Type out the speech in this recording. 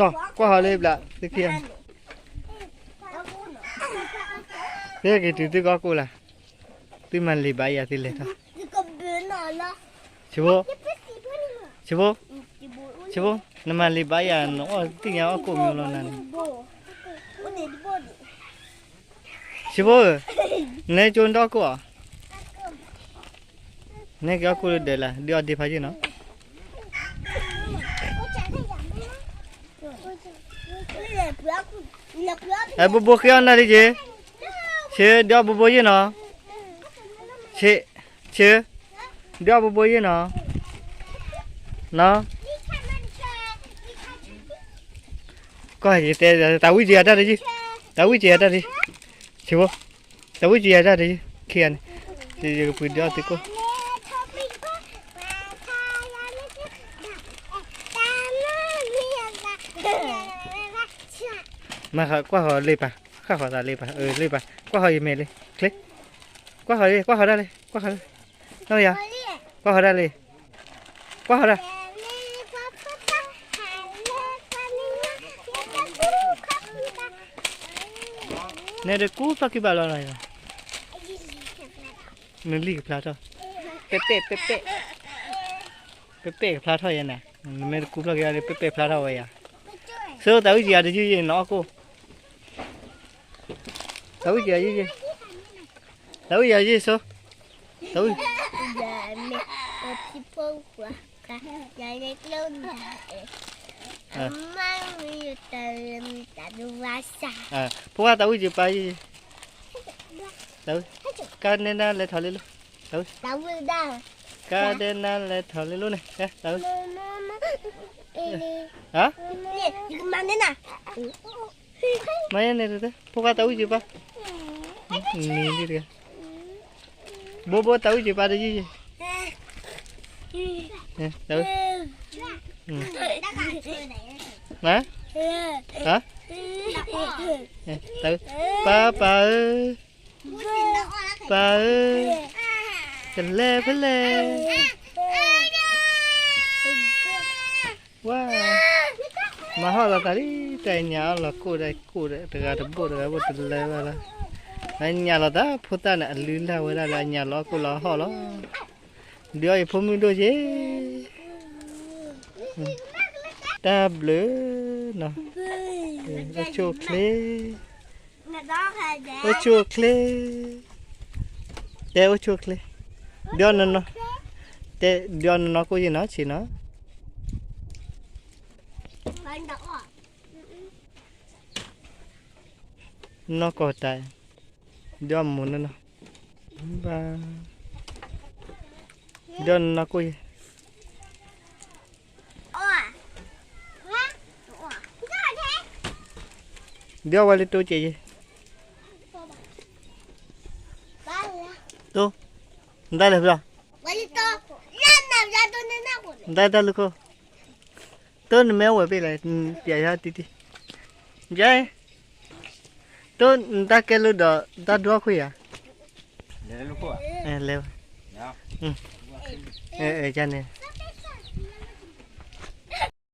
လီၤ ကွၢ်ဟီလၢဘျး သုခံဂၤန့ၣ်, ဖဲက့ၤတုၤသုကအီၣ်ကိၣ်လၢ်, သုမၤလံာ်ဘၣ်ယၤသုလဲၤထီၣ်, ဆံးဖိ, ဆံးဖိ, ဆံးဖိ, နမၤလံာ်ဘၣ်ယၤ နအီၣ်သ့ၣ်ညါအီၣ်ကိၣ်မ့ၢ်လီၤနၤန့ၣ်, ဆံးဖိဧၢ, နလဲၤကၠိနတအီၣ်ကိၣ်ဧါ, နဟဲက့ၤအီၣ်ကိၣ်လၢဒၢးလၢ် ဒုးအီၣ်ဒ့ဖးယံၢ်နီၤ, အဲ ဘိဘိဃ့အီၣ်နၢ်လံက့ၤ, ဆံး ဒုးအီၣ်ဘိဘိယံၢ်နီၤ, ဆံး, ဆံး, ဒုးအီၣ်ဘိဘိယံၢ်နီၤ, နီၤ, ကီၢ်ယတဲ တၢ်ဝံၣ်က့ၤယၤတၢ်တယုၢ်, တၢ်ဝံၣ်က့ၤယၤတၢ်တယုၢ်, ဆံးဖိ, တၢ်ဝံၣ်က့ၤယၤတၢ်တယုၢ် ခံဂၤန့ၣ်, ယကပှ့ၤဒုးအီၣ်သုကိၣ်, မၤကွၢ်ဃီၤလံပၢ်, ဃၣ်ဃီၤသးလံပၢ်, လံပၢ်, ကွၢ်ဃီၤယမဲာ်လံ, ချ့, ကွၢ်ဃီၤလံ, ကွၢ်ဃီၤဒၣ်လံ, ကွၢ်ဃီၤလံ, နီၢ်ယၤ, ကွၢ်ဃီၤဒၣ်လံ, ကွၢ်ဃီၤဒၣ်, နဲဒၣ်ကူဖျီၣ်ခံဘၣ်လီၤနီၤ, နလံၣ်ကဖျါထီၣ်, ပဲပဲ, ပဲပဲ, ပဲပဲကဖျါထီၣ်ယဲနၤ, နမ့ၢ်တကူဖျီၣ်က့ၤဒီး ပဲပဲဖျါထီၣ်ဝဲယၤ, ဆိ တၢ်ဝံၣ်က့ၤယၤတယုၢ်ယဲ နအီၣ်ကိၣ်, တၢ်ဝံၣ်က့ၤယၤယဲ, တၢ်ဝံၣ်က့ၤယၤယဲဆိ, တၢ်ဝံၣ် ဖိခွါတၢ်ဝံၣ်က့ၤပၢ်ယဲ, ကါနဲဒၣ်လဲၤထီၣ်လံလိၤ, တၢ်ဝံၣ်, ကါနဲဒၣ်လဲၤထီၣ်လံလိၤန့ၣ်, တၢ်ဝံၣ်, ဟါ, မၤန့ၢ်နၤ, မၤန့ၢ်န့ၣ်, ဖိခွါတၢ်ဝံၣ်က့ၤပၢ်, နံၤဒ်တဂၤ, ဘိဘိတၢ်ဝံၣ်က့ၤပၢ်တယုၢ်ယဲ, တၢ်ဝံၣ်, ဟါ, ဟါ, တၢ်ဝံၣ်, ပၢ်ပၢ်ဧၢ, ပၢ်ဧၢ, ကလဲၤဖဲလဲၣ်, ဝါ, မၤဟီၣ်လီၤသးလံ, တၢ်ညၣ်အီၣ်လီၤကိၣ်ဒီးကိၣ်ဒီး တဂၤတဘိၣ်တဂၤဘိၣ်တလဲဘၣ်လီၤ, အညၣ်လီၤသးဖိသၣ်န့ၣ် အလုၢ်လၢ်ဝဲဒၣ်လၢအညၣ်လီၤကိၣ်လီၤဟီၣ်လီၤ, ဒုးအီၣ်ယဖိမုၣ်ဒိၣ်က့ၤ, တၢ်ဘျုးနီၤ, အိၣ်ဆူၣ်အိၣ်ချ့, အိၣ်ဆူၣ်အိၣ်ချ့, တဲအိၣ်ဆူၣ်အိၣ်ချ့, ဒုးအီၣ်နီၢ်နီၢ်, တဲဒုးအီၣ်နီၢ်နီၢ်ကိၣ်ယဲနီၤ ဆံးနီၤ, နီၢ်ကီၢ်တၢ်, ဒုးအီၣ်မူနီၢ်နီၢ်, ဘၣ်, ဒုးအီၣ်နီၢ်နီၢ်ကိၣ်ယဲ ဒုးအီၣ်ဝဲလၢတိကဲးယဲ, တိ, နတၢ်လဲၤဖျီ, နတၢ်တၢ်လူၢ်ခိၣ်, တိနမ့ၢ်ဝဲပ့ၢ်လဲၣ်, ပျဲယၤတံတံ, ယဲ, ပ တိၢ်နတၢ်ကဲလိာ်ဒီးတၢ်ဒွဲၣ်ခွံၣ်ဧါ, လဲၤ, န့ၣ်,